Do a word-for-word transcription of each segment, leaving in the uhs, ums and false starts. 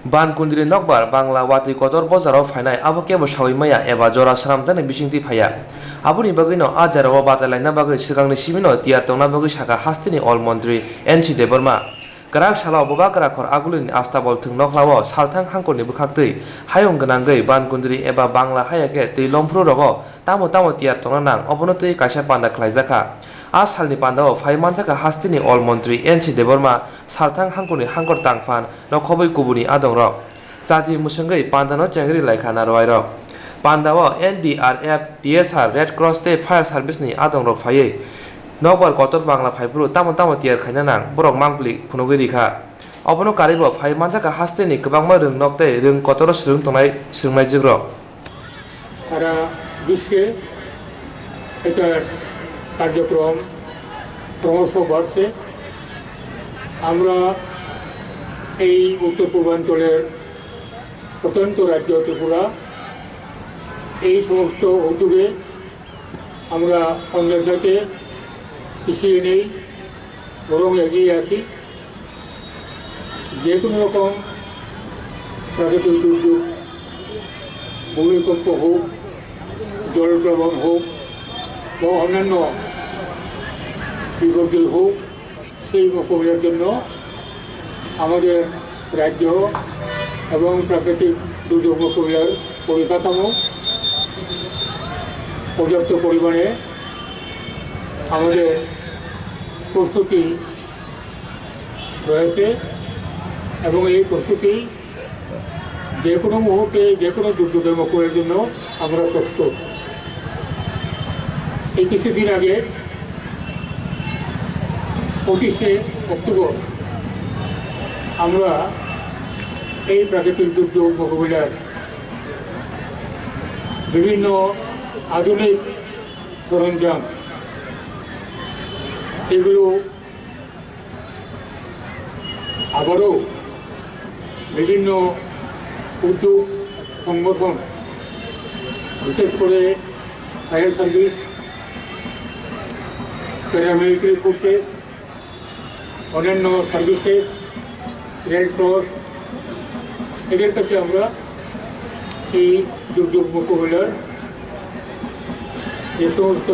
Bankundri nokbar Bangla watwi kotor bojaro phainai, abo kebo sawi maya eba jora swnamjaknai bisingtwi phaiya. Aboni bagwino a jorao batai laina bagwi swkangni simino tiyar tongna bagwi sakha hasteni ol montri N C Debbarma. Kwrak salo bubagra khor agulini Astabol thwng nokhlao salthang hangkorni bwkhaktwi hayung gwnangwi Bankundri eba Bangla haya khe twi lomphru rogo tamo tamo tiyar tongna nang, obono twi kaisa panda khlaijakha. A salni pandao phai manjakha hasteni ol montri N C Debbarma, salthang hangkorni hangkor tangphan nokhobwi kubuni adongrok. Chati mwswngwi pandano chengri laikha narwai rok. Pandao N D R F, T S R, Red Cross tei Fire Service ni adongrok phaiwi nokbar kotor Bangla phaiphuru tamo tamo tiyar khaina nang, borok mangpili phunugwi rikha. Obono karwibo phai manjakha hasteni kwbangma rwngnok tei rwng kotoro swrwng tongnai swrwngnaijwkrok. সারা বিশ্বে এটার কার্যক্রম ক্রমশ বাড়ছে। আমরা এই উত্তর পূর্বাঞ্চলের প্রত্যন্ত রাজ্য ত্রিপুরা এই সমস্ত উদ্যোগে আমরা অন্যের সাথে পিছিয়ে নেই, বরং এগিয়ে আছি। যে কোনো রকম প্রাকৃতিক দুর্যোগ, ভূমিকম্প হোক, জলপ্লাবন হোক বা অন্যান্য বিপর্যয় হোক, সেই মোকাবিলার জন্য আমাদের রাজ্য এবং প্রাকৃতিক দুর্যোগ মোকাবিলার পরিকাঠামো পর্যাপ্ত পরিমাণে আমাদের প্রস্তুতি রয়েছে এবং এই প্রস্তুতি যে কোনো মুহূর্তে যে কোনো দুর্যোগের মোকাবিলার জন্য আমরা প্রস্তুত। এই কিছুদিন আগে পঁচিশে অক্টোবর আমরা এই প্রাকৃতিক দুর্যোগ মোকাবিলার বিভিন্ন আধুনিক সরঞ্জাম এগুলো আবারও বিভিন্ন উদ্যোগ সংগঠন, বিশেষ করে ফায়ার সার্ভিস, প্যারামিলিটারি ফোর্সেস, অন্যান্য সার্ভিসেস, রেড ক্রস, এদের কাছে আমরা এই দুর্যোগ মোকাবিলার যে সমস্ত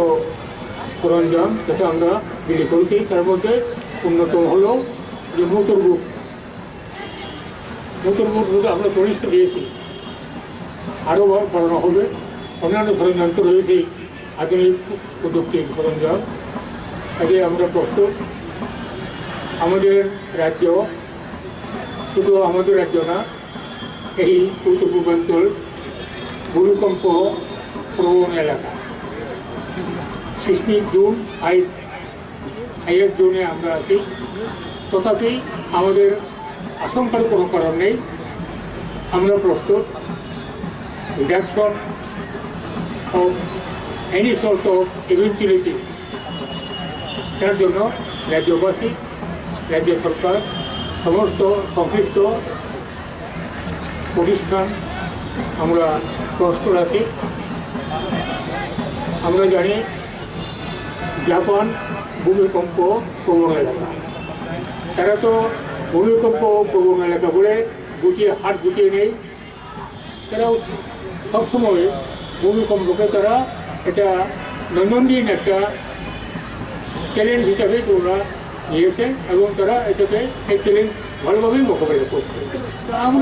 সরঞ্জাম, সেটা আমরা বিলি করেছি। তার মধ্যে অন্যতম হলো যে মোটর বুট। মোটর বুট মধ্যে আমরা চল্লিশটা দিয়েছি, আরও বার বাড়ানো হবে। অন্যান্য সরঞ্জাম তো রয়েছেই, আধুনিক প্রযুক্তির সরঞ্জাম। কাজে আমরা প্রস্তুত। আমাদের রাজ্য, শুধু আমাদের রাজ্য না, এই উত্তর পূর্বাঞ্চল ভূমিকম্প প্রবণ এলাকা, সিসমিক জোন হাই, হাইয়েস্ট জোনে আমরা আছি। তথাপি আমাদের আশঙ্কার কোনো কারণ নেই। আমরা প্রস্তুত। Reduction of any source of ইভেন্চুয়ালিটি, তার জন্য রাজ্যবাসী, রাজ্য সরকার, সমস্ত সংশ্লিষ্ট প্রতিষ্ঠান আমরা প্রস্তুত আছি। আমরা জানি জাপান ভূমিকম্প প্রবণ এলাকা, তারা তো ভূমিকম্প প্রবণ এলাকা বলে গুটিয়ে, হাত গুটিয়ে নেই। তারা সবসময় ভূমিকম্পকে তারা একটা দৈনন্দিন একটা চ্যালেঞ্জ হিসাবে ওরা নিয়েছে এবং তারা এটাকে, এই চ্যালেঞ্জ ভালোভাবেই মোকাবেলা করছে। তো আমরা